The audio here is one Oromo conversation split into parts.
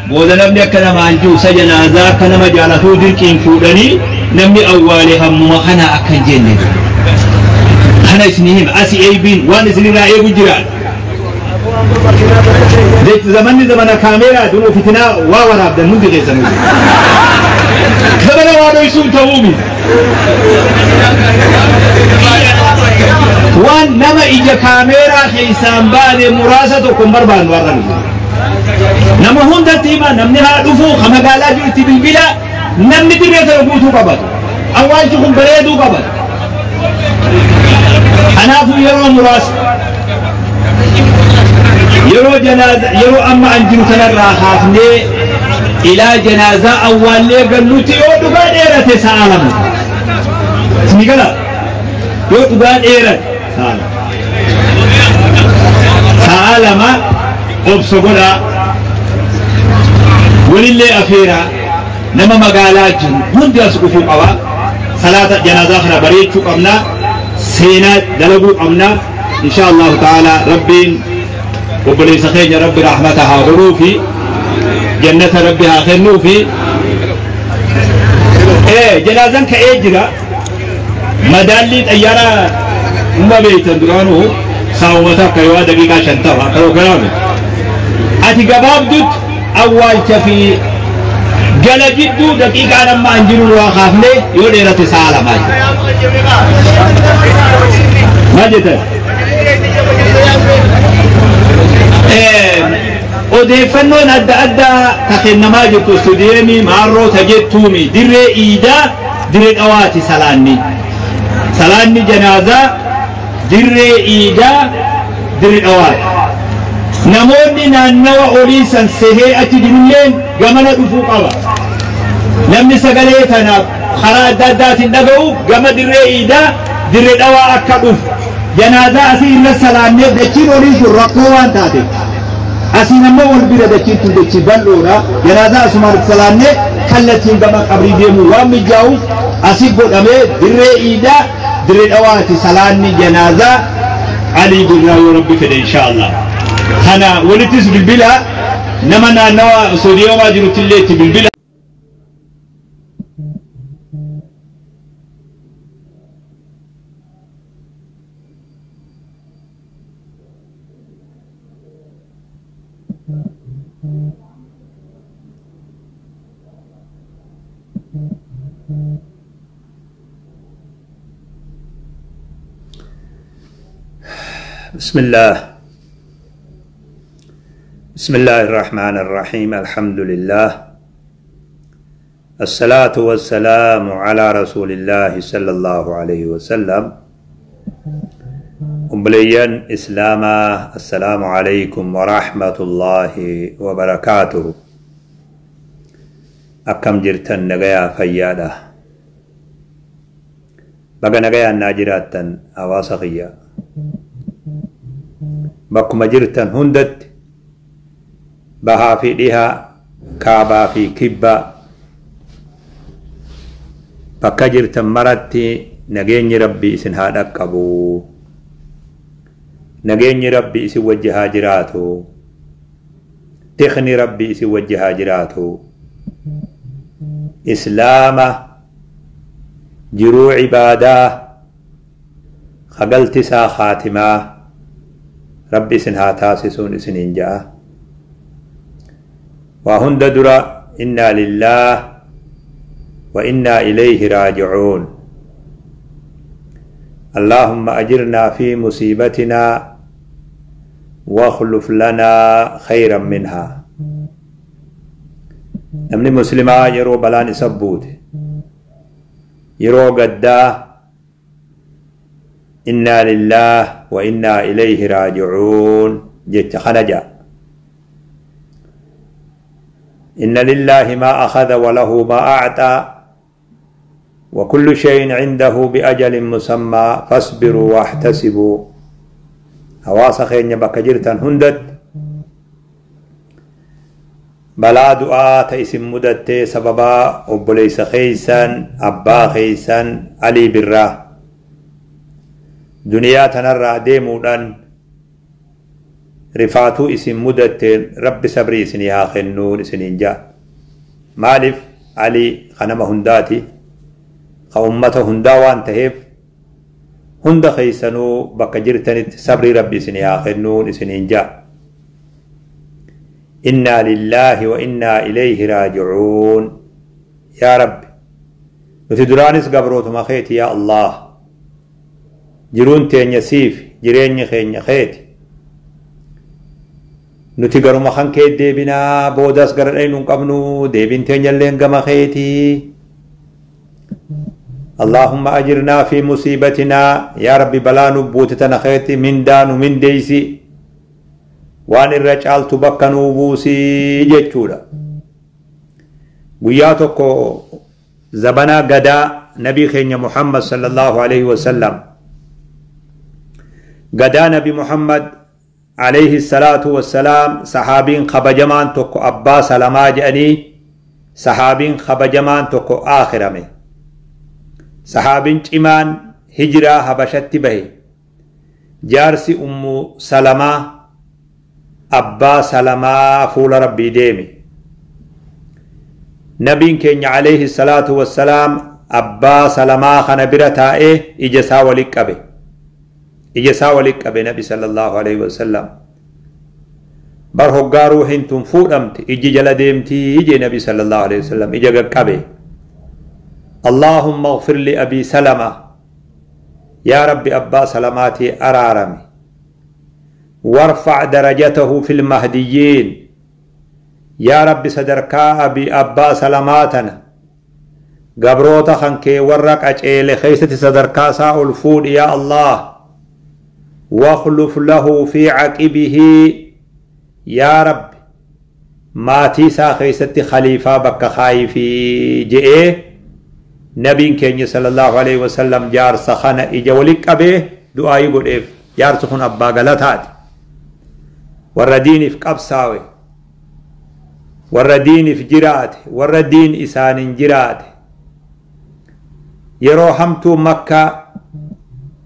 Booda namni akka namaan jiru isa janaazaa akka nama jaalatuu dirqiin fuudhanii namni awwaale hammuma kana akka hin jenne. Kana isinii hima asii eebiin waan isinirraa eegu jiraan. Zamanni zamana kaameeraa dunuu fitinaa waa waraabdan hundi keessanuu. Zamana waa dhoysuun ta'uu miti. Waan nama ija kaameeraa keessaan baane muraasa tokko hin barbaannu har'a nuti. Nama hundatti hima namni haa dhufu ka magaalaa jirutti bilbila namni dirree sana guutuu qabatu. Awwaalchi kun bareeduu qabatu. Kanaafuu yeroo muraasa yeroo janaaza yeroo amma an jiru kanarraa kaafnee ilaa janaazaa awwaallee gallutti yoo dhugaa dheerate sa'a 2. Isinii gala yoo dhugaa dheerate sa'a 2. Sa'a 2 obsa godhaa walillee afeeraa nama magaalaa jiru hundi as dhufuu qaba. Salaata janaazaa kana bareechuu qabna. Seenaa dalaguu qabna. Insha Allahu ta'ala Rabbiin obboleessa keenya Rabbi rahmata haa godhuufi jannata Rabbi haa kennuufi. Janaazaan ka'ee jira. Madaallii xayyaara uma beektan duraanuu saa'uma takka yoo daqiiqaa 50 akka yookaan ati gabaabdutti awwaalcha fi gala jidduu daqiiqaan amma an jiru irraa kaafnee yoo dheerate sa'a 2 jira. Maal jettan? Odeeffannoon adda addaa ta kennamaa jirtu istuudiyeemii maarroo ta jettuumi dirree iidaa dirree dhawaati salaanni. Salaanni janaazaa dirree iidaa dirree dhawaati. Namoonni naannawa olii san sehee achi jirulleen gamana dhufuu qaba. Namni sagalee tana karaa adda addaatiin dhaga'u gama dirree iidaa dirree dhawaa akka dhufu. Janaazaa asii irra salaannee dachiin olii sun rakkoo waan taateef. Asiin ammoo wal bira dachiin tun dachii bal'oodha. Janaazaa asumaan itti salaannee kallattiin gama qabrii deemuu waan mijaa'uuf asii godhamee dirree iidaa dirree dhawaati salaanni janaazaa Alii Birraa yoo Rabbi fedhe insha Allah. Kana walittis bilbila nama naannawa Soodiyoomaa jirutti illee itti bilbila. بسم الله بسم الله الرحمن الرحيم الحمد لله الصلاة والسلام على رسول الله صلى الله عليه وسلم أمبليا إسلاما السلام عليكم ورحمة الله وبركاته أكم جرتن نغيا فيادا بقى نغيا ناجراتن أواسقيا bakkuma jirtan hundatti bahaa fi dhihaa kaabaa fi kibbaa bakka jirtan maratti nageenyi Rabbi isin haa dhaqqabu. Nageenyi Rabbi isin wajji haa jiraatu. Tikni Rabbi isin wajji haa jiraatu. Islaama jiruu ibaadaa kagalti isaa khaatimaa Rabbi isin haa taasisuun isiniin ja'a. Waa hunda dura innaa lillaah wa innaa ilayhi raaji'uun. Allaahumma ajirnaa fi musiibatinaa wakhluf lanaa khayran minhaa. Namni muslimaa yeroo balaan isa buute yeroo gaddaa innaa lillaah wa innaa ilayhi raaji'uun jecha kana ja'a. Inna lillaahi maa akhadha wa lahu maa a'xaa wa kullu shay'in 'indahu bi ajalin musammaa fasbiruu wahtasibuu. Hawaasa keenya bakka jirtan hundatti balaa du'aa ta isin mudattee sababaa obboleessa keessan abbaa keessan Alii Birraa duniyaa tanarraa deemuudhaan Rifaatuu isin mudatteen Rabbi sabrii isinii haa kennuun isiniin ja'a. Maaliif Ali kanama hundaati, ka ummata hundaa waan taheef hunda keeysanuu bakka jirtanitti sabrii Rabbi isinii haa kennuun isiniin ja'a. Innaa lillaahi wa innaa ilayhi raaji'uun. Yaa Rabbi, nuti duraanis gabrootuma keeti yaa Allah. Jiruun teenya siif, jireenyi keenya keeti. Nuti garuma kan kee deebinaa, boodas gara dhaynu hin qabnu, deebiin teenyalleen gama keetii. Allahumma ajirnaa fi musiibatinaa, yaa Rabbi balaa nu buute tana keetti mindaa nu mindeeysi, waan irra caaltu bakka nuu buusii jechuudha. Guyyaa tokko zabanaa gadaa nabii keenya Muhammad sallallahu alaihi wasallam, gadaa nabi Muhammad alayhi salaatu wassalaam, sahaabiin kabajamaan tokko Abbaa Salamaa jedhanii, sahaabiin kabajamaan tokko aakhirame. Sahaabin cimaan hijiraa Habashatti bahe, jaarsi Ummu Salamaa Abbaa Salamaa fuula Rabbii deeme. Nabiin keenya alayhi salaatu wassalaam Abbaa Salamaa kana bira taa'ee ija isaa walit qabe. Ija isaa walit qabe Nabi sallallahu alayhi wasallam. Bar hoggaa ruuhin tun fuudhamte ijji jala deemtii jee Nabi sallallahu alayhi wasallam ija gaqqabe. Allahumma ighfir li Abi Salama, yaa Rabbi Abbaa Salamaatii araarami. Warfac darajatahu fil mahdiyyiin, yaa Rabbi sadarkaa abi Abbaa Salamaa tana gabroota kan kee warra qaceele keeysatti sadarkaa isaa ol fuudhi yaa Allah. Wakhluf lahu fi caqibihi, yaa Rabbi maatii isaa keeysatti khaliifaa bakka kaayifi je'ee nabiin keenya sallallahu alaihi wasallam jaarsa kana ija walit qabee du'aayii godheef. Jaarsi kun abbaa galataati, warra diiniif qabsaawe, warra diiniif jiraate, warra diin isaanin jiraate. Yeroo hamtuu Makkaa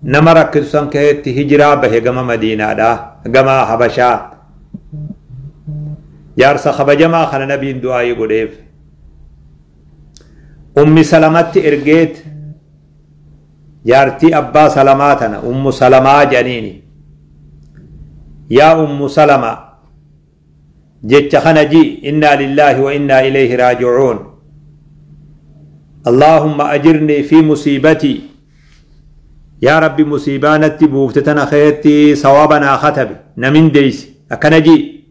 nama rakkisu san keessatti hijiraa bahe gama Madiinaadha, gama Habashaa. Jaarsa kabajamaa kana nabiin du'aayii godheef. Ummi Salamatti ergeet, jaartii Abbaa Salamaa tana Ummu Salamaa jedhaniini. Yaa Ummu Salama, jecha kana ji: innaa lillaahi wa innaa ilayhi raaji'uun, Allahumma ajirnii fi musiibatii, yaa Rabbi musiibaa natti buufte tana keetti sawaaba naa katabi, na mindeeysi, akkana ji.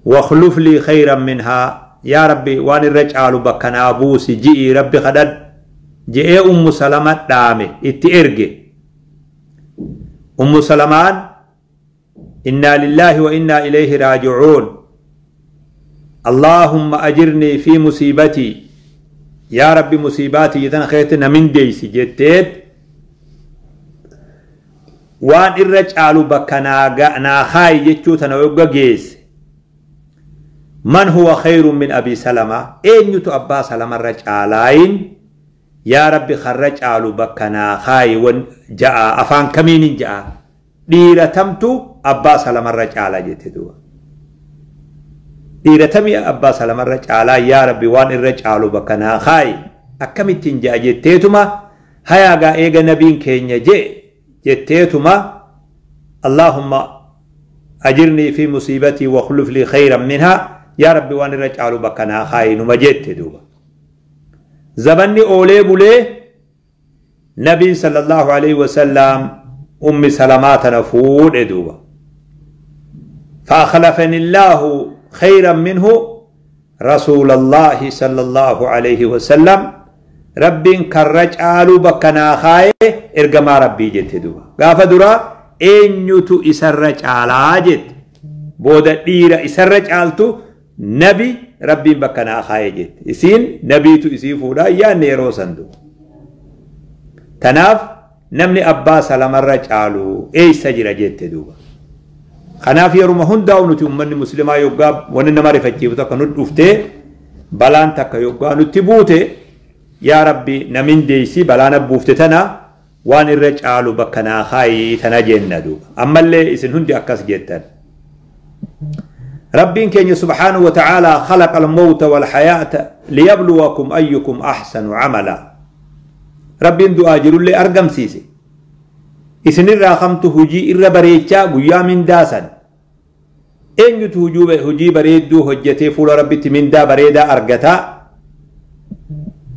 Wakhluf lii khayran minhaa, yaa Rabbi waan irra caalu bakka naa buusi ji'i Rabbi kadhadhu je'ee Ummu Salama dhaame itti erge. Ummu Salamaan innaa lillaahi wa innaa ilayhi raaji'uun, Allahumma ajirnii fi musiibatii, yaa Rabbi musiibaa tiyya tana keessatti na mindeeysi jetteet waan irra caalu bakka naa kaayi jechuu tana yogga geesse, man huwa khayrun min Abi Salama, eenyutu Abbaa Salamarra caalaayin yaa Rabbi karra caalu bakka naa kaayi wan ja'a, afaan kamiinin ja'a, dhiira tamtu Abbaa Salamarra caala jette duuba. Dhiira tamii Abbaa Salamarra caalaa, yaa Rabbi waan irra caalu bakka naa kaayi akkamittiin ja'a jetteetuma, hayaagaa eega nabiin keenya jee jetteetuma, Allahumma ajirnii fi musiibatii wakhluf lii khayran minhaa, yaa Rabbi waan irra caalu bakka naa kaayi numa jette duuba. Zabanni oolee bulee nabiin sallallahu alaihi wasallam Ummi Salamaa tana fuudhe duuba. فأخلفني الله خيرا منه رسول الله صلى الله عليه وسلم، ربين كرج آلو بكنا خاي إرقما ربي جت دوبا. قاف درا eenyutu isarra caalaa jette, booda dhiira isarra caaltu nabi Rabbiin bakka naa kaaye jette. Isiin nabiitu isii fuudhaa yaanne yeroo san duuba. Tanaaf namni Abbaa Salamarra caalu eeysa jira jette duuba. Kanaaf yeruma hundaa'u nuti ummanni muslimaa yoggaa wanni nama rifachiiftu akka nu dhuftee, balaan takka yoggaa nutti buute, yaa Rabbi na mindeeysi, balaa na buufte tana waan irra caalu bakka naa kaayi tana jenna duuba. Ammallee isin hundi akkas jettan. Rabbiin keenya subhaanahu wa ta'aalaa khalaqa al-mawta wal-hayaata liyabluwakum ayyukum ahsanu amala. Rabbiin du'aa jirullee argamsiise. Isinirraa kamtu hujii irra bareechaa guyyaa mindaasan. Eenyutu hujii bareedduu hojjetee fuula Rabbitti mindaa bareedaa argataa?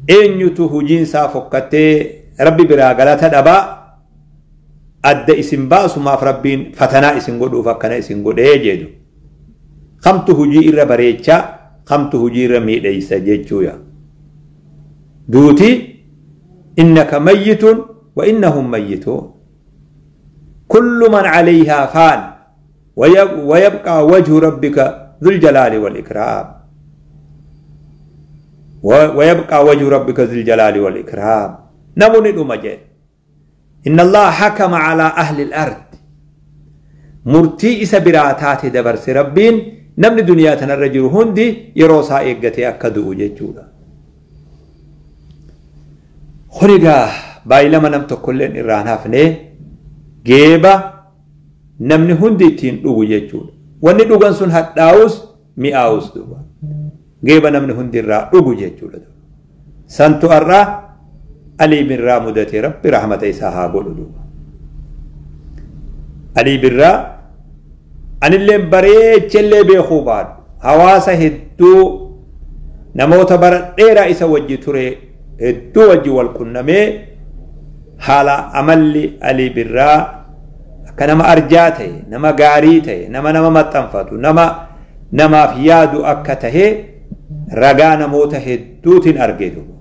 Eenyutu hujiinsaa fokkattee Rabbi biraa galata dhabaa? Adda isin baasumaaf Rabbiin fatanaa isin godhuuf akkana isin godhee jedhu. Kamtu hujii irra bareechaa, kamtu hujii irra miidheysa jechuuya. Duuti innaka mayyitun wa innahum mayyituun. Kullu man calayhaa faan wa yabqaa wajhu rabbika dhul jalaali wal ikraam. Wa yabqaa wajhu rabbika dhul jalaali wal ikraam. Namni dhuma jedhe. Inna Allaha hakama calaa ahli al-ard. Murtii isa biraa taate dabarse Rabbiin namni duniyaa tanarra jiru hundi yeroo isaa eeggatee akka du'u jechuudha. Kun egaa baay'ilama nam tokkolleen irraa hin hafne geeba namni hundi ittiin dhugu jechuudha. Wanni dhugan sun hadhaa'us mi'aawus duuba. Geeba namni hundi irraa dhugu jechuudha. Santu har'aa Alii Birraa mudatee Rabbi rahmata isaa haa godhu duuba. Alii Birraa anilleen bareechellee beekuu baadhu hawaasa hedduu namoota bara dheeraa isa wajji ture hedduu wajji wal qunnamee haala amalli Alii Birraa akka nama arjaa ta'e, nama gaarii ta'e, nama nama maxxanfatu, nama namaaf yaadu akka tahe ragaa namoota hedduutiin arge duuba.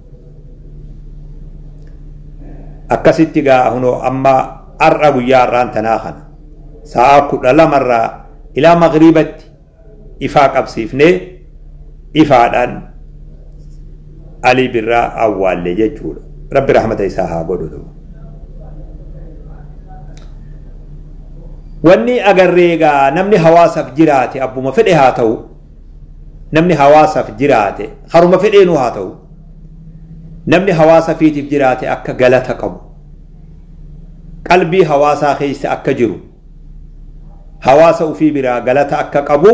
Akkasitti gaa hunoo amma har'a guyyaa har'aan tanaa kana sa'a 12 irraa ilaa magriibatti ifaa qabsiifnee ifaadhaan Alii Birraa awwaalle jechuudha. Rabbi rahmata isaa haa godhu duuba. Wanni agarree egaa namni hawaasaaf jiraate abbuma fedhe haa ta'u, namni hawaasaaf jiraate haruma fedheenuu haa ta'u, namni hawaasa fiitiif jiraate akka galata qabu, qalbii hawaasaa keessa akka jiru, hawaasa ufii biraa galata akka qabu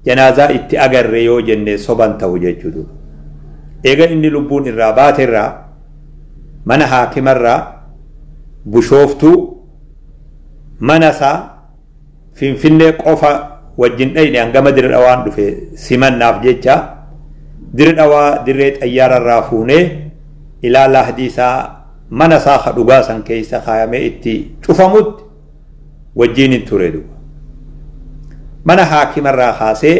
janaazaa itti agarre yoo jenne soban ta'u jechuudha. Eega inni lubbuun irraa baate irraa mana haakimarraa Bushooftuu mana isaa Finfinnee qofa wajjin dhayne hangama Dirre Dhawaan dhufe simannaaf jecha Dirre Dhawaa dirree xayyaara irraa fuunee ilaa lahdii isaa mana isaa ka dhugaa san keessa kaayamee itti cufamutti wajjiin hin ture duuba. Mana haakimarraa kaasee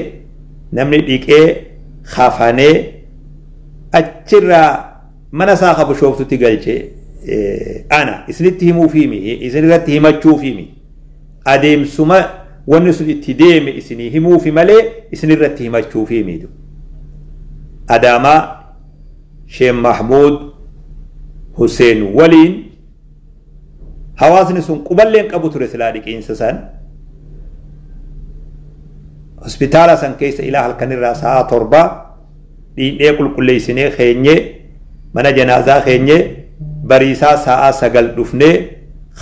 namni dhiqee kafanee achirraa mana isaa ka Bushooftutti galche ana isinitti himuufii mi isinirratti himachuufii mi adeemsuma wanni sun itti deeme isinii himuufi malee isinirratti himachuufii mi. Adaamaa Sheekh Mahmuud Huseen waliin hawaasni sun quballeen qabu ture silaa dhiqiinsa san hospitaala san keessa ilaa halkanirraa sa'a 7 dhiidhee qulqulleessinee keenyee mana janaazaa keenyee bariisaa sa'a 9 dhufnee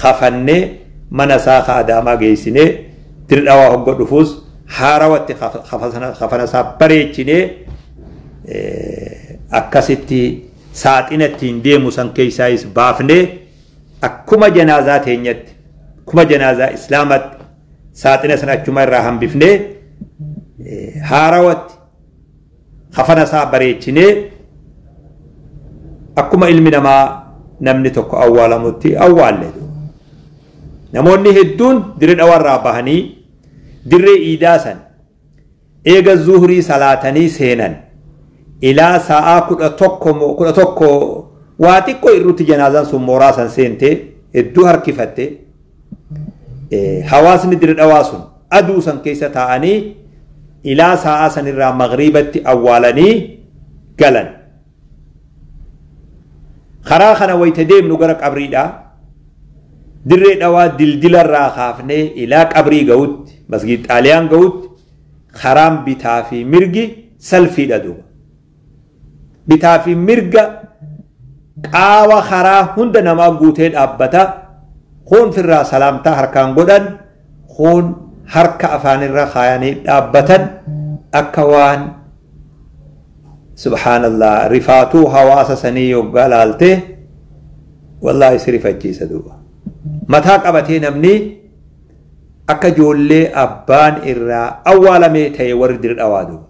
kafannee mana isaa ka Adaamaa geessinee Dirre Dhawaa hogga dhufuus haarawatti kafana isaa bareechinee akkasitti saaxina ittiin deemu san keessaayis baafnee akkuma janaazaa teenyatti akkuma janaazaa islaamatti saaxina sana achuma irraa hambifnee haarawatti kafana isaa bareechinee akkuma ilmi namaa namni tokko awwaalamutti awwaalle. Namoonni hedduun Dirre Dhawaarraa bahanii dirree iidaa san eega zuhrii salaatanii seenan ilaa sa'aa 11 waa xiqqoo irrutti janaazaan sun mooraa san seente hedduu harkifatte. Hawaasni Dirre Dhawaa sun aduu san keessa taa'anii ilaa sa'aa sanirraa magriibatti awwaalanii galan. Karaa kana wayita deemnu gara qabriidhaa Dirree Dhawaa dildilarraa kaafnee ilaa qabrii ga'utti masgiid Xaaliyaan ga'utti karaan bitaa fi mirgi salfiidha duuba. Bitaa fi mirga qaawa karaa hunda namaa guutee dhaabbata. Kuun firraa salaamtaa harkaan godhan, kuun Harka afaanirra kaayanii dhaabbatan akka waan subhaanallah rifaatuu hawaasa sanii yoggaa laalte wallaahi si rifachiisa duuba. Mataa qabatee namni akka ijoollee abbaan irraa awwaalamee ta'e warri Dirree Dhawaa duuba.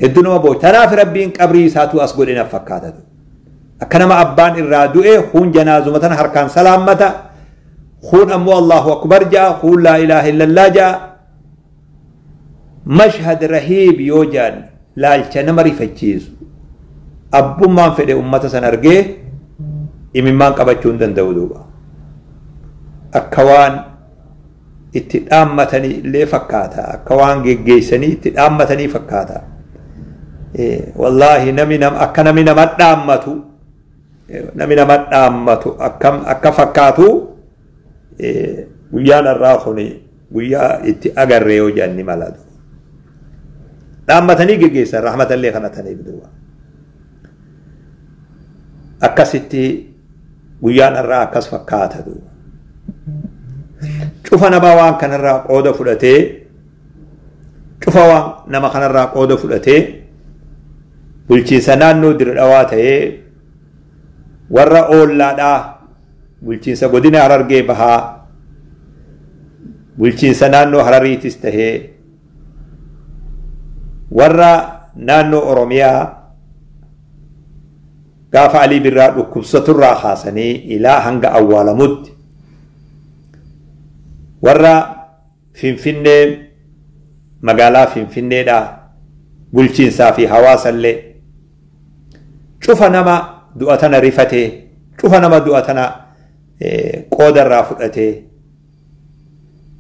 Hedduu nama boo'a. Tanaaf Rabbiin qabrii isaatu as godhe naaf fakkaata. Akka nama abbaan irraa du'e kun janaazuma tana harkaan salaammata. Kun ammoo Allahu akbar ja'a, kun laa ilaaha illallah ja'a. Mashhad rahiib yoo ja'an laalcha nama rifachiisu. Abbummaan fedhe ummata san argee imimmaan qabachuu hin danda'u duuba. Akka waan itti dhaammatanii illee fakkaata. Akka waan geggeessanii itti dhaammatanii fakkaata. Wallaahi nami akka nami nama dhaammatu nami nama dhaammatu akkam akka fakkaatu guyyaan har'aa kun guyyaa itti agarree yoo jenni mala. Dhaammatanii geggeessan rahmatallee kanataniif duuba. Akkasitti guyyaan har'aa akkas fakkaata duuba. Cufa nama waan kanarraa qooda fudhatee cufa waan nama kanarraa qooda fudhatee bulchiinsa naannoo Dirree Dhawaa ta'ee warra oollaadhaa bulchiinsa godina Harargee Bahaa bulchiinsa naannoo Harariitis tahee warra naannoo Oromiyaa gaafa Alii Birraa dhukkubsaturraa kaasanii ilaa hanga awwaalamutti warra Finfinnee magaalaa Finfinneedhaa bulchiinsaa fi hawaasallee cufa nama du'a tana rifatee cufa nama du'a tana qoodarraa fudhatee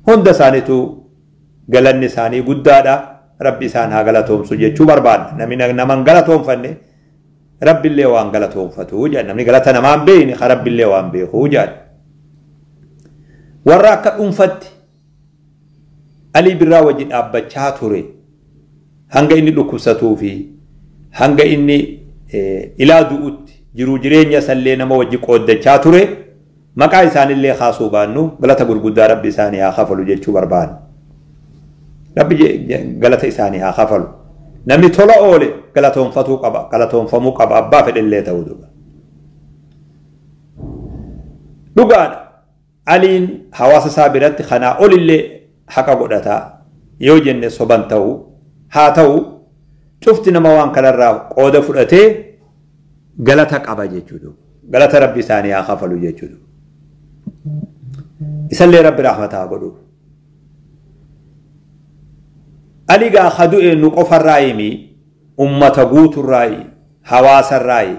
hunda isaaniitu galanni isaanii guddaadha. Rabbi isaan haa galatoomsu jechuu barbaadna. Namni naman galatoomfanne Rabbillee waan galatoomfatu jedha. Namni galata namaan beekne Rabbillee waan beeku jedha. Warra akka dhuunfatti Alii Birraa wajjin dhaabbachaa ture hanga inni dhukkubsatuu fi hanga inni ilaa du'utti jiruu jireenya sallee nama wajji qooddachaa ture maqaa isaanillee kaasuu baannu galata gurguddaa Rabbi isaanii haa kafalu jechuu barbaadna. Rabbi galata isaanii haa kafalu. Namni tola oole galatoonfatuu qaba, galatoonfamuu qaba, abbaa fedhellee ta'uu duuba. Dhugaadha. Aliin hawaasa isaa biratti kanaa olillee haqa godhataa yoo jenne soban ta'u haa ta'u cufti nama waan kanarraa qooda fudhatee galata qaba jechuudha. Galata Rabbi isaanii haa kafalu jechuudha. Isallee Rabbi rahmata haa godhu. Ali gaa kadu'e nu qofarraa himi ummata guuturraa hawaasarraa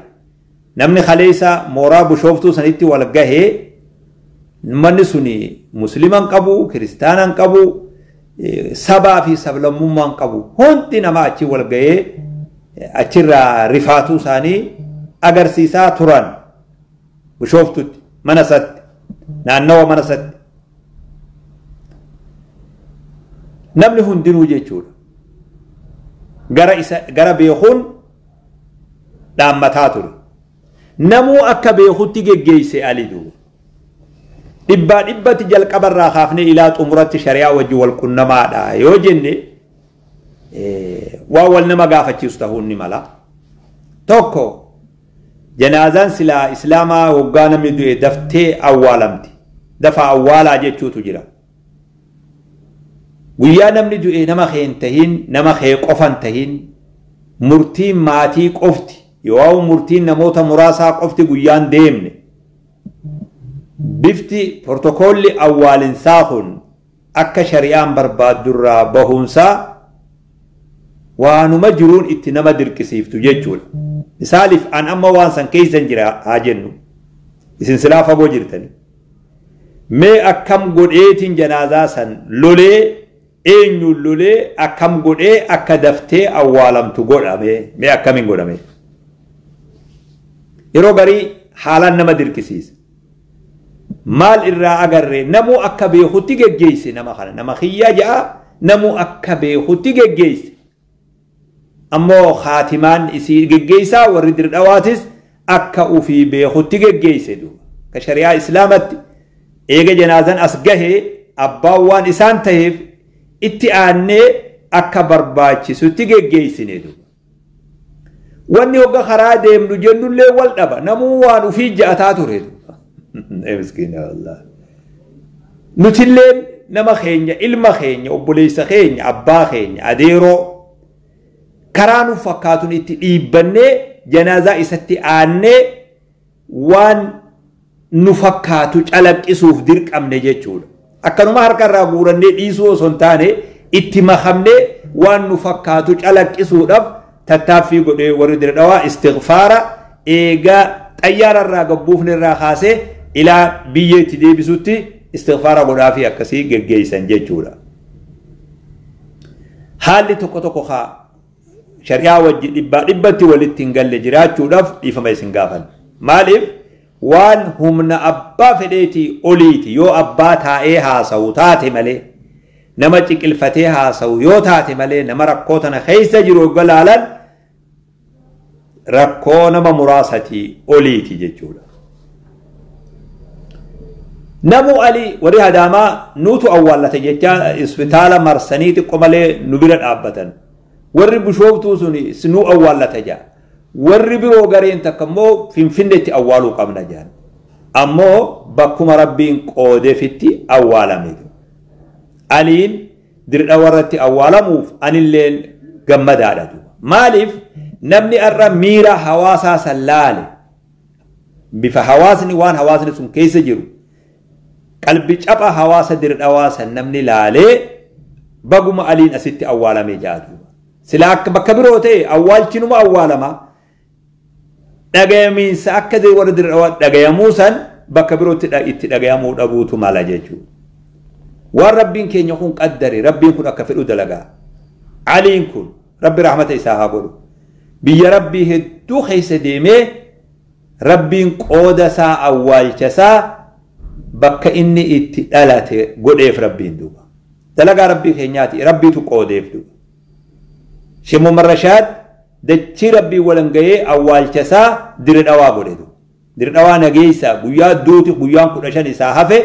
namni kaleessa mooraa Bushooftuu sanitti wal gahee manni suni musliman qabu, kiristaanan qabu, sabaa fi sablammummaan qabu hundi nama achi wal gahee achirraa rifaatuu isaanii agarsiisaa turan Bushooftutti mana isatti naannawa mana isatti. Namni hundinuu jechuudha. Gara isa gara beekuun dhaammataa ture. Namuu akka beekutti geggeesse Ali duuba. Dhibbaa dhibbatti jalqabarraa kaafnee ilaa xumuratti shari'aa wajji wal qunnamaadha yoo jenne waan wal nama gaafachiisu ta'uu ni mala. Tokko janaazaan silaa islaamaa waggaa namni du'e daftee awwaalamti. Dafa awwaalaa jechuutu jira. Guyyaa namni du'e nama kee hin tahin, nama kee qofa hin tahin, murtiin maatii qofti yoo murtiin namoota muraasaa qofti guyyaan deemne bifti protokoolli awwaalinsaa kun akka shari'aan barbaaddurraa bahuunsaa waanuma jiruun itti nama dirqisiiftu jechuudha. Misaaliif an amma waan san keessan jira haa jennu. Isin silaa fagoo jirtani. Mee akkam godheetiin janaazaa san lolee eenyuun lolee akkam godhee akka daftee awwaalamtu godhame mee akkamiin godhame. Yeroo garii haalaan nama dirqisiisa. Maal irraa agarree namuu akka beekutti geggeesse nama kana nama kiyyaa ja'a namuu akka beekutti geggeesse. Ammoo haatimaan isii geggeessaa warri Dirree Dhawaatis akka ufii beekutti geggeesse duuba. Ka shari'aa islaamatti eega janaazaan as gahee abbaan waan isaan taheef itti aannee akka barbaachisutti geggeessine duuba. Wanni hogga karaa deemnu jennullee wal dhaba namuu waan ufii ja'ataa ture duuba. Miskiina wallahi. Nutilleen nama keenya, ilma keenya, obboleessa keenya, abbaa keenya, adeeroo karaa nu fakkaatuun itti dhiibbannee janaazaa isatti aannee waan nu fakkaatu calaqqisuuf dirqamne jechuudha. Akkanuma harka irraa guurannee dhiisuu osoo hin taane itti makamnee waan nu fakkaatu calaqqisuudhaaf tattaaffii godhee warri Dirree Dhawaa istighfaara eegaa xayyaara irraa gabbuufne irraa kaasee ilaa biyyeetti deebisutti istighfaara godhaa fi akkasii geggeessan jechuudha. Haalli tokko tokko haa shari'aa wajji dhibbaa dhibbatti walitti hin galle jiraachuudhaaf dhiifama isin gaafan. Maaliif waan humna abbaa fedheetii oliiti yoo abbaa taa'ee haasa'u taate malee nama ciqilfatee haasa'u yoo taate malee nama rakkoo tana keessa jiru hogga laalan rakkoo nama muraasatii oliiti jechuudha. Namu Ali warri Hadaamaa nuutu awwaallate jecha isbitaala marsanii xiqqoo malee nu bira dhaabbatan. Warri Bishooftuu sun nu awwaallate jaa. Warri biroo gareen takka immoo Finfinneetti awwaaluu qabna jaan. Ammoo bakkuma Rabbiin qoodeefitti awwaalame. Aliin Dirree Dhawaa irratti awwaalamuuf anilleen gammadaadha. Maaliif namni har'a miira hawaasaa san laale bifa hawaasni waan hawaasni sun keessa jiru qalbi capha hawaasa Dirree Dhawaa san namni laalee baguma Aliin asitti awwaalame jaatu. Sila akka bakka biroo ta'e awwaalchinuma awwaalama dhagayamiinsa akka warra Dirree Dhawaa dhagayamuu san bakka birootti itti dhagayamuu dhabuutu mala jechuudha. Waan Rabbiin keenya kun qaddare Rabbiin kun akka fedhu dalagaa. Aliin kun Rabbi rahmata isaa haa godhu. Biyya Rabbii hedduu keessa deemee Rabbiin qooda isaa awwaalcha isaa bakka inni itti dhalate godheef Rabbiin duuba. Dalagaa Rabbii keenyaati Rabbiitu qoodeef duuba. Sheekh Muhammad Rashaad dachii Rabbii walan gahee awwaalcha isaa Dirree Dhawaa godhe duuba. Dirree Dhawaa nageessaa guyyaa duuti guyyaan 15 isaa hafe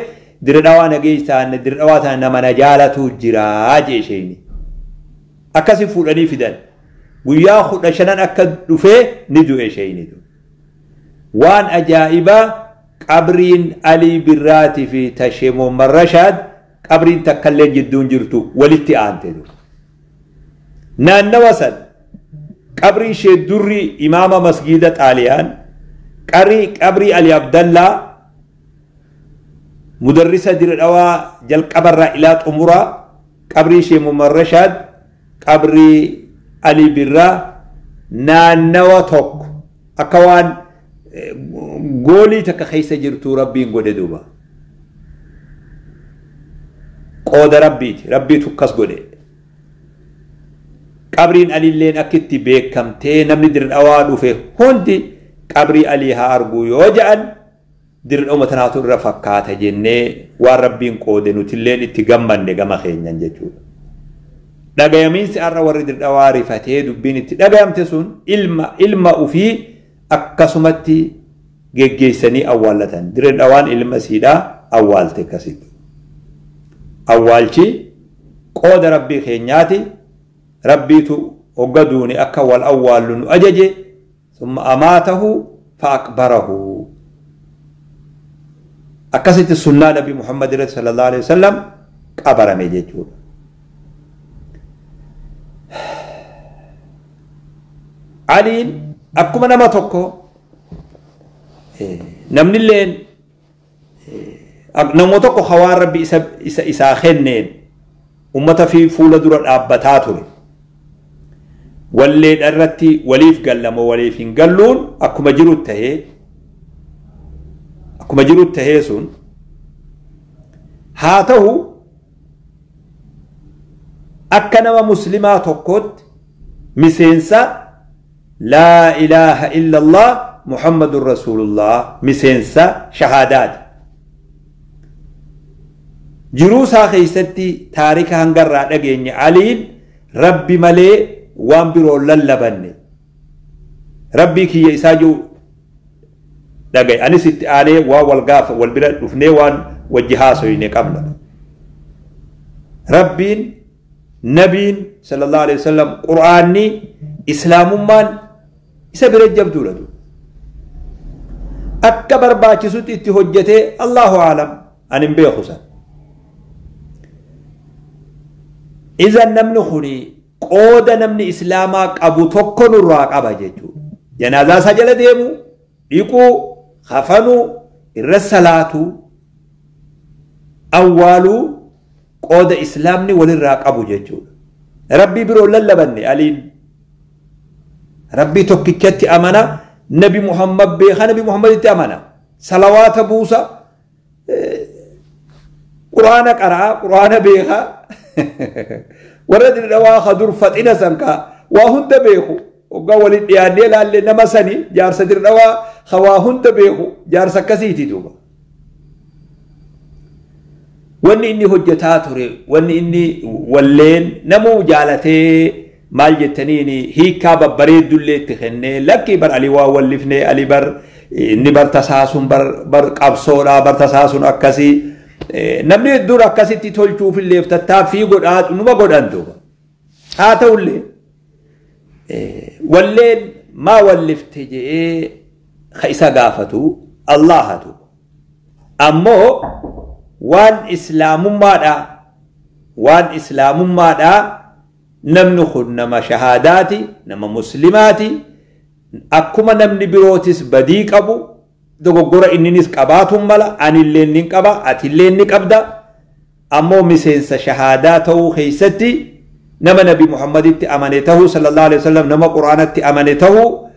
Dirree Dhawaa nageessaa Dirree Dhawaa sana nama na jaalatu jiraa jee isheen. Akkasi fuudhanii fidan. Guyyaa 15 akka dhufee ni du'e isheen. Waan ajaa'ibaa qabriin Alii Birraatii fi Tashee Muhammad Rashaad qabriin takkallee jidduun jirtu walitti aante. Naannawa san qabrii ishee durri imaama masgiida Xaaliyaan qabrii Ali Abdallaa mudarrisa Dirree Dhawaa jalqabarraa ilaa xumuraa qabrii ishee Muhammad Rashaad qabrii Ali Birraa naannawa tokko akka waan goolii takka keessa jirtu Rabbiin godhe duuba. Qooda Rabbiiti. Rabbiitu akkas godhe. Qabriin Aliilleen akka itti beekamtee namni Dirree Dhawaa dhufe hundi qabrii Alii haa argu yoo ja'an Dirree Dhawaa tanaatu irra fakkaata jennee waan Rabbiin qoode nutilleen itti gammanne gama keenyan jechuudha. Dhagayamiinsi har'a warri Dirree Dhawaa rifatee dubbiin itti dhagayamte sun ilma ufii akkasumatti geggeessanii awwaallatan. Dirree Dhawaan ilma siidhaa awwaalte akkasitti. Awwaalchi qooda Rabbii keenyaati. Rabbiitu hogga duuni akka wal awwaallu nu ajaje. Summa amaatahu fa aqbarahu. Akkasitti sunnaa Nabi Muhammad irratti sallallahu alaihi wasallam qabarame jechuudha. Aliin akkuma nama tokko namnilleen nama tokko hawaan Rabbi isaa kenneen ummata fi fuula dura dhaabbataa ture. Walleedha irratti waliif gallamoo waliif hin galluun akkuma jiru tahee sun haa ta'u akka nama muslimaa tokkootti miseensa laa ilaaha illallah Muhammadun Rasuulullah miseensa shahaadaati. Jiruu isaa keessatti taarika hangarraa dhageenye Aliin Rabbi malee waan biroo lallabanne Rabbii kiyya isaa jiru dhagaye. Anis itti aanee waan wal gaafa wal bira dhufnee waan wajji haasoyne qabna. Rabbiin, nabiin sallallahu alaihi wasallam, qur'aanni, islaamummaan isa bira jabduudha duuba. Akka barbaachisutti itti hojjetee Allahu aalam, ani hin beeku san. Izan namni kuni qooda namni islaamaa qabu tokko nurraa qaba jechuudha. Janaazaa isaa jala deemu, dhiquu, kafanuu, irra salaatuu, awwaaluu qooda islaamni walirraa qabu jechuudha. Rabbii biroo lallabanne aliin. Rabbii tokkichatti amana, Nabi Muhammad beeka, Nabi Muhammaditti amana. Salawaata buusa, Quraana qara'a, Quraana beeka. Warra dirqawaa ka dur faxina san ka waa hunda beeku. Hoggaa waliin dhiyaannee ilaalle nama sani jaarsa dirqawaa ka waa hunda beeku jaarsa akkasiiti duuba. Wanni inni hojjetaa ture, wanni inni walleen namuu jaalatee maal jettaniin hiikaa babbareeddullee itti kennee lakkii bar alii waa wallifnee alii bar inni bar tasaasuun bar qabsoodhaa bar tasaasuun akkasii. Namni hedduun akkasitti tolchuufillee tattaaffii godhaa numa godhan duuba. Haa ta'ullee walleen maa wallifte je'ee ka isa gaafatu Allahatu. Ammoo waan islaamummaadhaa namni kun nama shahaadaati, nama muslimaati, akkuma namni birootis badii qabu dogoggora inninis qabaatuun mala, anillee ni qaba, atillee ni qabda. Ammoo miseensa shahaadaa ta'uu keessatti nama Nabi Muhammaditti amane ta'uu sallallahu alaihi wasallam, nama Quraanatti amane ta'uu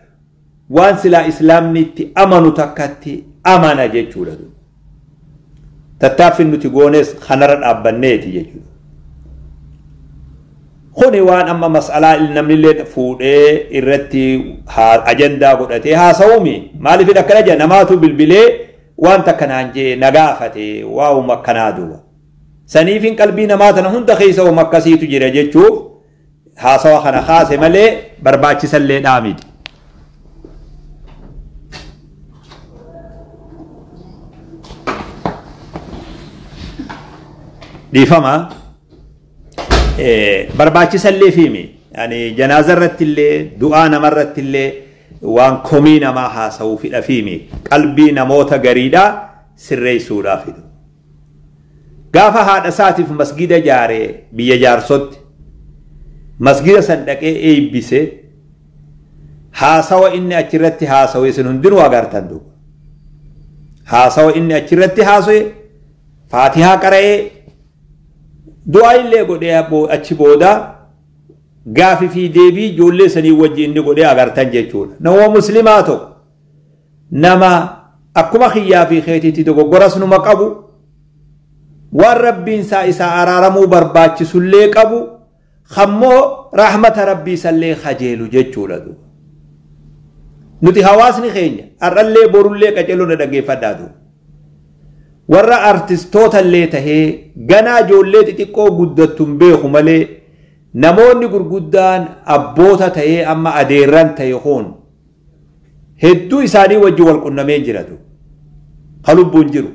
waan silaa islaamni itti amanu takkatti amana jechuudha. Tattaaffiin nuti goones kanarra dhaabbanneeti jechuudha. Kuni waan amma mas'alaa namnillee fuudhee irratti ajandaa godhatee haasa'uumi. Maaliif akkana jedha namaatu bilbilee waan takkanaan jee nagaafate waa'uma akkanaa duuba. Saniifin qalbii namaa tana hunda keessa waa'uma akkasiitu jira jechuuf haasawa kana kaase malee barbaachisallee dhaamiti. Dhiifama. Barbaachisallee fiimi. Yani janaaza irratti illee du'aa namarratti illee waan komii namaa haasa'uu fidha fiimi. Qalbii namoota gariidhaa sirreessuudhaaf fidu. Gaafa haadha isaatiif masgida jaaree biyya jaarsotti masgida san dhaqee eebbise haasawa inni achirratti haasawe isin hundinuu agartan duuba. Haasawa inni achirratti haasawe faatihaa qara'ee du'aa illee godhee achi booda gaafii fi deebii ijoollee sanii wajji inni godhee agartan jechuudha. Nama muslimaa tokko nama akkuma kiyyaa fi keetiitti dogoggoras numa qabu waan rabbiin isaa isa araaramuu barbaachisullee qabu hammoo rahmata rabbii isallee kajeelu jechuudha. Nuti hawaasni keenya har'allee borullee qaceeloo na dhaggeeffadhaa duuba. Warra artistoota illee tahee ganaa ijoollee xixiqqoo guddattuun beeku malee namoonni gurguddaan abboota tahee amma adeerran ta'e hoon hedduu isaanii wajji wal qunnamee jiratu. Ha lubbuun jiru.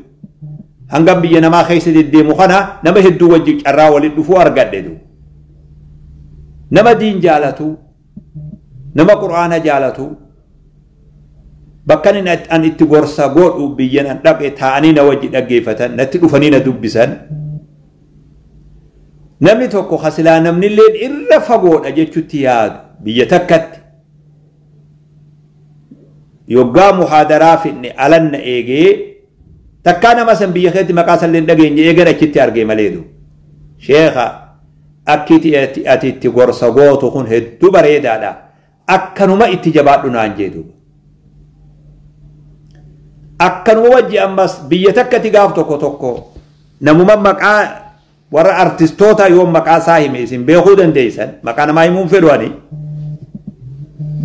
Hangam biyya namaa keessa deddeemu kana nama hedduu wajji carraa waliin dhufuu argadhe duuba. Nama diin jaalatu, nama qur'aana jaalatu, bakka an itti gorsa godhu biyyan an dhaqe taa'anii na wajji dhaggeeffatan, natti dhufanii na dubbisan. Namni tokko hasilaa namnillee irra fagoodha jechutti yaadu biyya takkatti. Yoggaa muhaadaraa fidne alanna eegee takkaa nama san biyya keetti maqaa sallee dhageenye eegan achitti argee malee du. Sheekha akki ati itti gorsa gootu kun hedduu bareedaadha. Akkanuma itti jabaadhu naan jedhu. Akkanuma wajji ammas biyya takkatti gaaf tokko tokko namuma maqaa warra artistoota yoo maqaa isaa hime isin beekuu dandeessan maqaa namaa himuun fedhu ani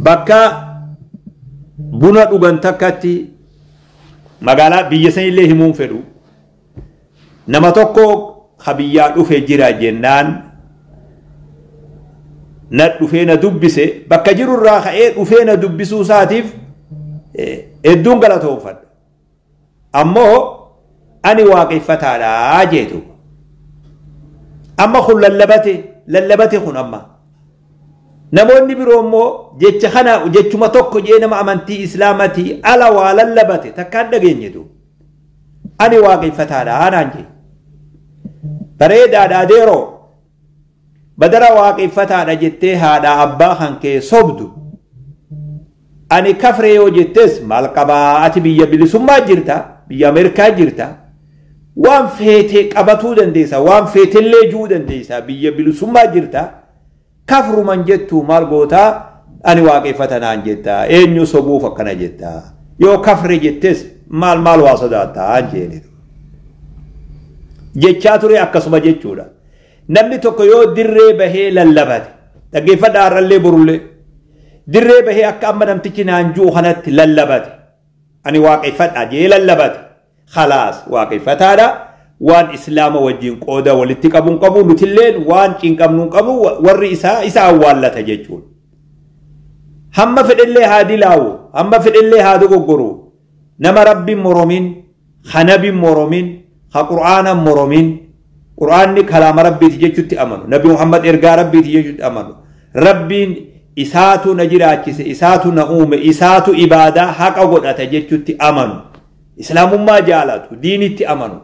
bakka buna dhugan takkatti magaalaa biyya sanillee himuun fedhu nama tokko ka biyyaa dhufe jira jennaan na dhufee na dubbise bakka jirurraa ka'ee dhufee na dubbisuu isaatiif hedduun galatoonfadha. Ammoo ani waaqeffataadhaa jeetu. Amma kun lallabate, lallabate kun amma. Namoonni biroo immoo jecha kana jechuma tokko jee nama amantii Islaamatii ala waa lallabate takkaan dhageenyetu. Ani waaqeffataadha anaan jee. Bareedaadha adeeroo. Badara waaqeffataadha jettee haadha abbaa kan kee sobdu. Ani kafree yoo jettes maal qabaa, ati biyya bilisummaa jirta, biyya Ameerikaa jirta. Waan feete qabatuu dandeessa, waan feetellee juu dandeessa, biyya bilisummaa jirta. Kafruman jettu maal gootaa, ani waaqeffata naan jetta, eenyu sobuuf akkana jetta. Yoo kafre jettes maal maal waa sodaattaa an jeenitu. Jechaa ture akkasuma jechuudha. Namni tokko yoo dirree bahee lallabate, dhaggeeffadhaa har'allee borullee, dirree bahee akka amma namtichi naan jiru kanatti lallabate, ani waaqeffadha jee lallabate, khalaas waaqeffataadha. Waan Islaama wajjin qooda walitti qabu hin qabu, nutilleen waan cinqabnu hin qabu, warri isaa isa awwaallata jechuudha. Hamma fedhellee haa dilaawu, hamma fedhellee haa dogoggoru, nama Rabbiin moromin, ha Nabiin moromin, ha Qur'aana moromin, Qur'aanni kalaama Rabbiiti jechuutti amanu, Nabi Muhammad ergaa Rabbiiti jechuutti amanu, Rabbiin isaatu na jiraachise, isaatu na uume, isaatu ibaadaa haqa godhata jechuutti amanu, Islaamummaa jaalatu, diinitti amanu.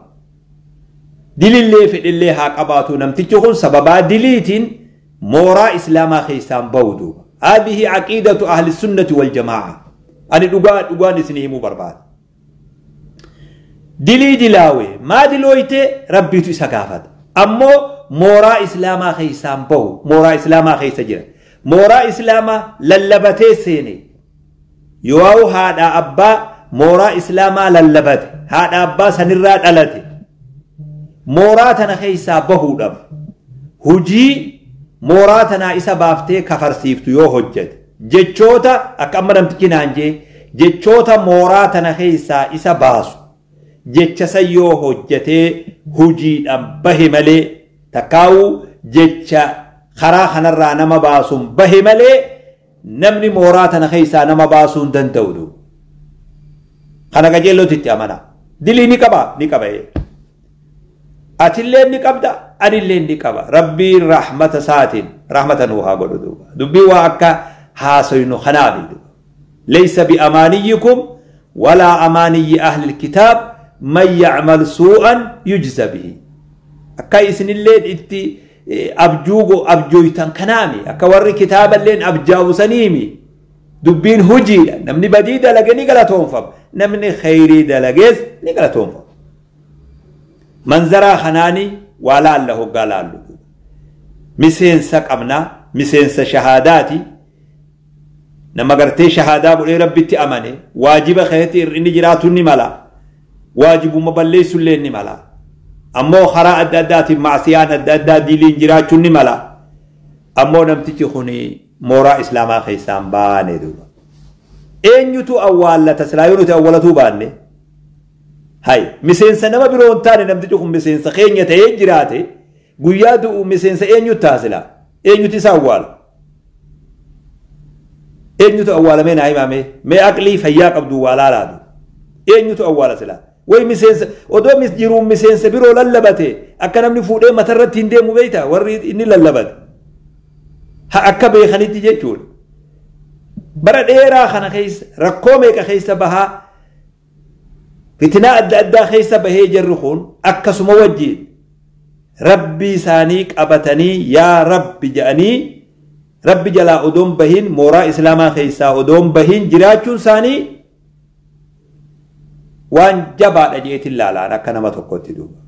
Dilillee fedhillee haa qabaatu, namtichi kun sababaa diliitiin mooraa Islaamaa keessaan bahu duuba. Haadhihi aqiidatu ahli sunnati wal jamaa'a. Ani dhugaa dhugaan isinii himuu barbaada. Dilii dilaawe maa dilooyte Rabbiitu isa gaafata. Ammoo mooraa Islaamaa keessaan bahu, mooraa Islaamaa keessa jira. Mooraa Islaamaa lallabatee seene. Yoo haadha abbaa mooraa Islaamaa lallabate, haadha abbaa sanirraa dhalate. Mooraa tana keessaa bahuudhaaf hujii mooraa tanaa isa baaftee kafarsiiftu yoo hojjete, jechoota akka amma namtichi naan jee, jechoota mooraa tana keessaa isa baasu jecha san yoo hojjetee hujiidhaan bahe malee, takkaa'uu jecha karaa kanarraa nama baasuun bahe malee, namni mooraa tana keessaa nama baasuu hin danda'u. Kana qajeellooti itti amana. Dilii ni qaba, ni qaba. Atillee ni qabda, anillee ni qaba. Rabbiin rahmata isaatiin rahmata nuu haa godhu duuba. Dubbii waa akka haasoynu kanaafi duuba. Laysa bi'amaaniyyikum walaa amaaniyyi ahli kitaab man ya'mal suu'an yujza bihi. Akka isinillee itti abjuu abjooytan kanaami, akka warri kitaaballeen abjaa'usaniimi. Dubbiin hujiidha. Namni badii dalage ni galatoonfama. Namni khayrii dalagees ni galatoonfama. Manzaraa kanaani waa laalla hoggaa laallu. Miseensa qabna, miseensa shahaadaati. Nama gartee shahaadaa godhee Rabbitti amane, waajiba keessatti inni jiraatu ni mala. Waajibuma balleessullee ni mala. Ammoo karaa adda addaatiin macsiyaan adda addaa diliin jiraachuun ni mala. Ammoo namtichi kun mooraa Islaamaa keessaan baane duuba. Eenyutu awwaallata silaa yoo nuti awwaalatuu baanne? Hay, miseensa nama biroo hin taane, namtichi kun miseensa keenya ta'ee jiraate, guyyaa du'u miseensa eenyutu ta'a silaa? Eenyutu isa awwaala? Eenyutu awwaalamee naa himame? Mee aqlii fayyaa qabdu waa laalaatu. Eenyutu awwaala silaa? Way miseensa odoo jiruun miseensa biroo lallabate akka namni fuudhee matarratti hin deemu beektaa warri inni lallabate. Ha akka beekanitti jechuudha. Bara dheeraa kana keessa rakkoo meeqa keessa bahaa, fitinaa adda addaa keessa bahee jarri kun akkasuma wajjin Rabbi isaanii qabatanii yaa Rabbi jedhanii Rabbi jalaa odoon bahin, mooraa Islaamaa keessaa odoon bahin jiraachuun isaanii waan jabaadha jeetiin laalaan akka nama tokkotti duuba.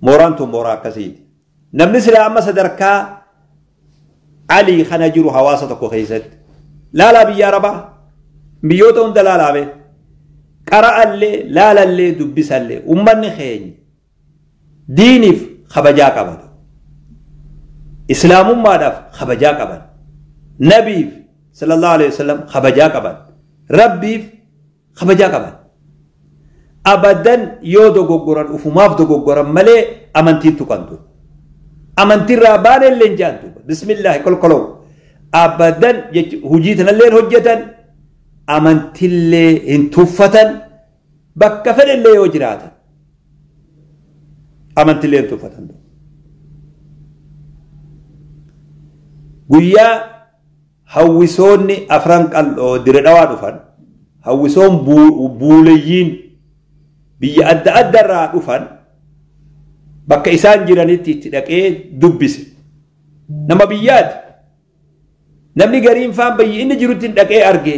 Mooraan tun mooraa akkasiiti. Namni silaa amma sadarkaa Alii kana jiru hawaasa tokko keessatti. Laalaa biyya Arabaa, biyyoota hunda laalaame. Qara'allee, laalallee, dubbisallee uummanni keenya diiniif kabajaa qabatu. Islaamummaadhaaf kabajaa qaban. Nabiif sallallahu alaihi wasallam kabajaa qaban. Rabbiif kabajaa qaban. Abadan yoo dogoggoran ufumaaf dogoggoran malee amantiin tuqantu. Amantiirraa baanee illee hin jaantu. Bismillaahi kolkoloo. Abadan hojii tanallee hojjetan, amantillee hin tuffatan, bakka fedhellee yoo jiraatan. Amantiileen tuffatan. Guyyaa hawwisoonni afran qal'oo dire dhawaa dhufan, hawwisoon buuleyyiin biyya adda addarraa dhufan bakka isaan jiranitti itti dhaqee dubbise. Nama biyyaati. Namni gariin faan bayyi inni jirutti dhaqee arge.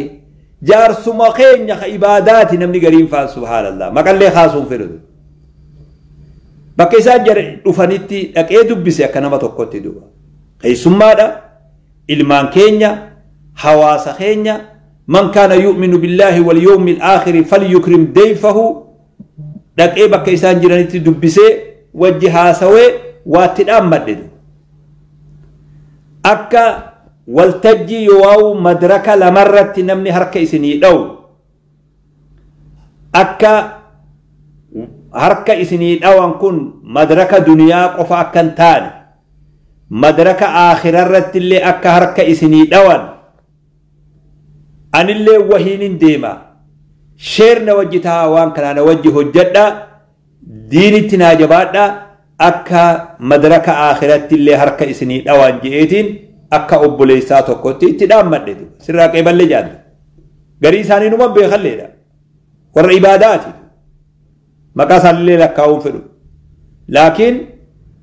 Jaarsuma keenya ka ibaadaati namni gariin faan subhaanallah. Maqallee kaasuun fedhatu. Bakka isaan dhufanitti dhaqee dubbise akka nama tokkotti duba. Keessummaadha. Ilmaan keenya, hawaasa keenya, man kaana yu'minu billaahi wal yawmil aakhiri falyukrim dayfahu dhaqee bakka isaan jiranitti dubbisee wajji haasawee waatti dhaammadhe. Akka waltajjii yoo madraka lamarratti namni harka isinii dha'u, akka harka isinii dhawan kun madraka duniyaa qofa akka hin taane madraka aakhirarratti illee akka harka isinii dhawan anillee wahiin hin deema sheer na wajji ta'a waan kanaa na wajji hojjedha diinitti naa jabaadha akka madraka aakhiratti illee harka isinii dhawan je'eetiin akka obboleessaa tokkotti itti dhaammadhe sirraa qeeballee jaallu. Garii isaanii numa beekalleedha. Warra ibaadaati. Maqaa isaanillee lakkaa'uun fedhu. Laakiin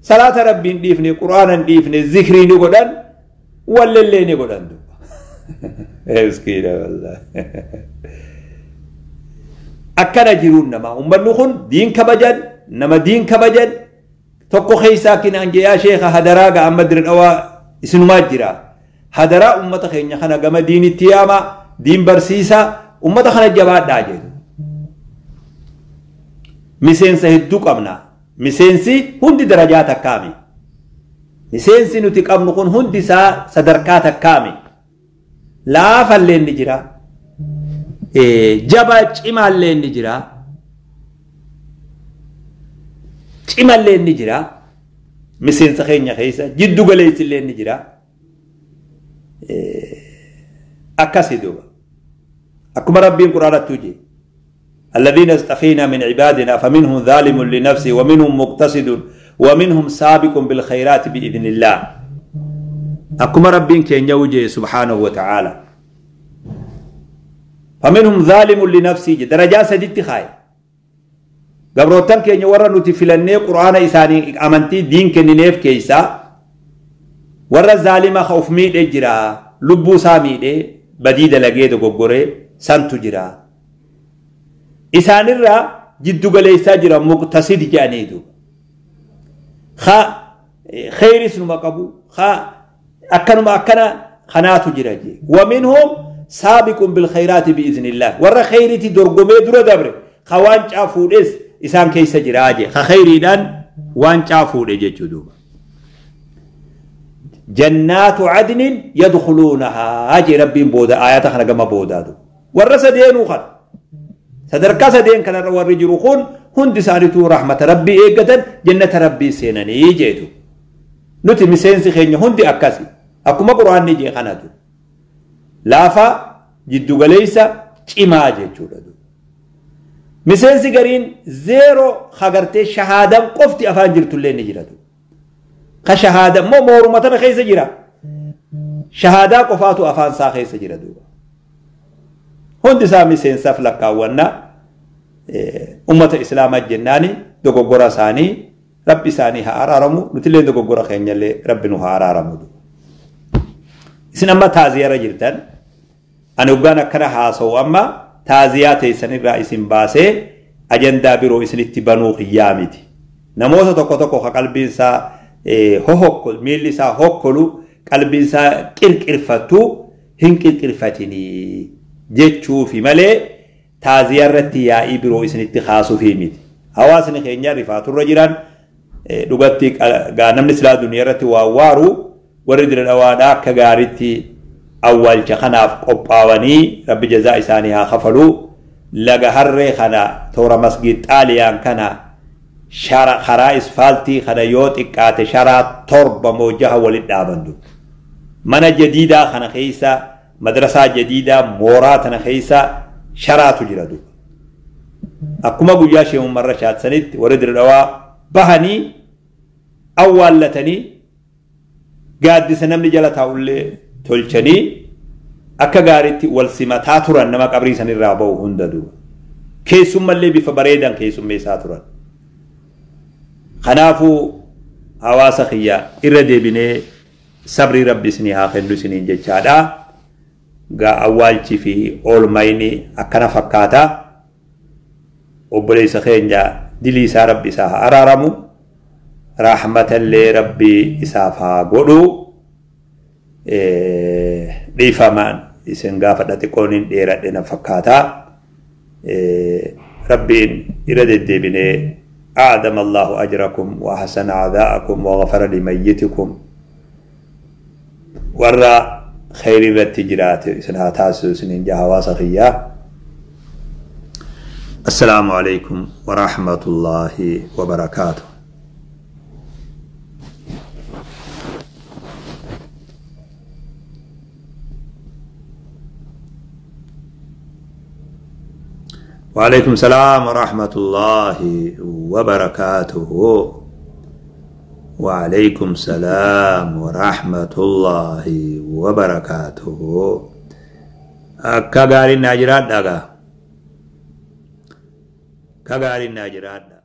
salaata rabbiin dhiifne, quraana hin dhiifne, zikrii ni godhan, wallellee ni godhan. Miskiina wallaahi. Akkana jiruun namaa. Uummanni kun diin kabajan, nama diin kabajan tokko keessaa kinaan jee sheekha hadaraa ga'a amma dire dhawaa isinumaa jira. Hadaraa uummata keenya kana gama diinitti yaama, diin barsiisa, uummata kana jabaadhaa jedhu. Miseensa hedduu qabna. Miseensi hundi darajaa takkaami. Miseensi nuti qabnu kun hundi isaa sadarkaa takkaami. Laafallee ni jira. Jabaa cimaallee ni jira. Cimallee ni jira. Miseensa keenya keessa jiddu galeessillee ni jira. Akkasii duuba. Akkuma Rabbiin Quraanatti hojii. الذين اصطفينا من عبادنا فمنهم ظالم لنفسه ومنهم مقتصد ومنهم سابق بالخيرات بإذن الله. أكما ربين كين يوجه سبحانه وتعالى. فمنهم ظالم لنفسه درجة سديت خاي. قبروتان كين يورا نتفلني قرآن إساني أمنتي دين كنينيف كيسا ورا ظالمة خوف ميد اجرا لبو ساميد بديد لقيد قبوري سانتو جرا. إسان الرا جدو قليسا جرا مقتصد جانيدو خا خير سنما قبو خا أكنما أكنا خناتو جرا جي. ومنهم سابق بالخيرات بإذن الله ورا خيرتي درقمي درو دبر خوان شافو إس إسان كيسا جرا جي خا خيري دان وان شافو إجي جدوبا جنات عدن يدخلونها أجي ربي بودا آيات خنا قم بودا دو ورا سدينو خن sadarkaa sadeen kanarra warri jiru kun hundi isaaniitu rahmata rabbii eeggatan jannata rabbii seenanii jeetu. Nuti miseensi keenya hundi akkasi. Akkuma quraanni jee kanatu. Laafa jiddugaleessa cimaa jechuudha. Miseensi gariin zeeroo hagartee shahaadaan qofti afaan jirtullee ni jiratu. Ka shahaada immoo mooruma tana keessa jira. Shahaadaa qofaatu afaan isaa keessa jira duuba. Hundi isaa miseensaaf lakkaawwannaa ummata islaamaa jennaani dogoggora isaanii rabbi isaanii haa araaramu nutillee dogoggora keenyallee rabbi nu haa araaramu. Isin amma taaziyaarra jirtan ani hoggaan akkana haasa'u amma taaziyaa teessanirraa isin baasee ajandaa biroo isinitti banuu hiyyaa miti. Namoota tokko tokko ka qalbiin isaa hohokkolu miilli isaa hokkolu qalbiin isaa qirqirfattu hin qirqirfatinii. Jechuufi malee taaziyaa irratti yaa'ii biroo isinitti kaasuufi miti. Hawaasni keenya rifaaturra jiran dhugatti namni silaa duniyaa irratti waa waaru warri dira dhawaadhaa akka gaariitti awwaalcha kanaaf qophaawanii rabbi jazaa isaanii haa kafaluu. Laga harree kana toora masgiid xaaliyaan kana karaa isfaaltii kana yoo xiqqaate sharaa 7 moo 6 walitti dhaabandu. Mana jadiidaa kana keessa madrasaa jadiidaa mooraa tana keessa sharaatu jira duuba. Akkuma guyyaa Sheek Umarra Shaatsanitti warri dira dhawaa bahanii awwaallatanii gaaddisa namni jala taa'ullee tolchanii akka gaariitti wal simataa turan nama qabrii sanirraa ba'u hunda dura. Keessummallee bifa bareedan keessummeessaa turan. Kanaafuu hawaasa kiyya irra deebinee sabrii Rabbi isinii haa kennu isiniin jechaadha. Gaa awwaalchi fi oolmayni akkana fakkaata. Obboleessa keenya dilii isaa Rabbi isaa haa araaramu. Rahmatallee Rabbi isaaf haa godhu. Dhiifamaan isin gaafadha, xiqqoon hin dheeradhe na fakkaata. Rabbiin irra deddeebinee أعظم الله أجركم وأحسن عزاءكم وغفر لميتكم warra khayrii irratti jiraate isin haa taasisu isiniin jaa hawaasa kiyyaa. السلام عليكم ورحمة الله وبركاته. وعليكم السلام ورحمة الله وبركاته. وعليكم السلام ورحمة الله وبركاته. Akka gaariin naa jiraadhaa gaa. Akka gaariin naa jiraadhaa.